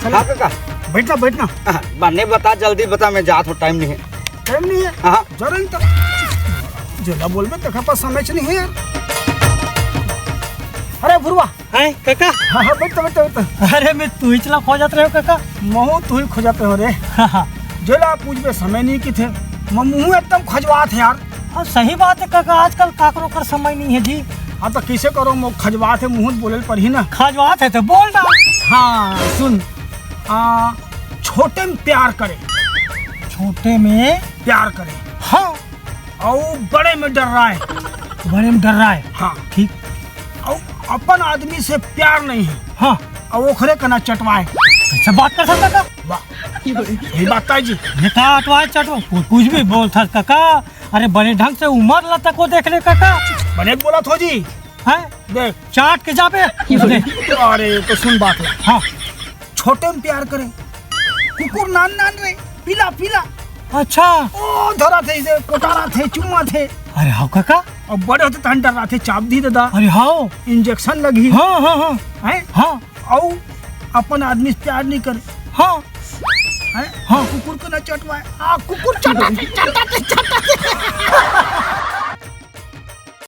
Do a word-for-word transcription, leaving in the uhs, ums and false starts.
हाँ कका। बैठना, बैठना। हाँ, बने बता, जल्दी बता, मैं जात हूँ, टाइम नहीं है। टाइम नहीं है? हाँ। जरन त जेला बोलबे तेखर पास समय नहीं है यार। अरे भुरवा। हैं कका? हाँ, हाँ, बैठ, बैठ, बैठ। अरे मैं तुहिच ला खोजत रहेंव कका। महूँ तुही खोजत रहेंव रे। जेला पूछबे समय नहीं किथे, महूँ एकदम खजवात हे यार। हाँ, सही बात हे कका, आजकल काकरो कर समय नहीं है जी। हाँ, त कइसे करों, मोर खजवात हे, महूँ बोले ल परही ना। खजवात हे त बोल ना। हाँ, सुन, आ, छोटे में प्यार करे। छोटे में? प्यार करे। हाँ। अउ बड़े में डर्राय। बड़े में डर्राय। हाँ। ठीक। अउ अपन आदमी से प्यार नहीं है। हाँ। अउ ओखरे कना चटवाय। कइसे बात करथस कका? वाह। सही बात ताय जी। ये का अटवाय चटवाय? कु-, कुछ भी बोलथस कका। अरे बने ढंग से उमर ला तको देख ले कका। बने बोलत हों जी। हैं? देख। चाट के जाबे। अरे त सुन बात ला। हाँ। छोटे में प्यार करे। कुकुर नान नान रे, पीला पीला। अच्छा। ओ धरथे, इसे कोटारथे, चुम्माथे। अरे हाँ कका। अउ बड़े होथे तहन डर्राथे, चाप दिही ददा। अरे हाँ। इंजेक्शन लगही। हाँ, हाँ, हाँ। हैं? हाँ। अउ अपन आदमी से प्यार नहीं करे। हाँ। हैं? हाँ। कुकुर कना चटवाय। आ, कुकुर चटाथे, चटाथे, चटाथे।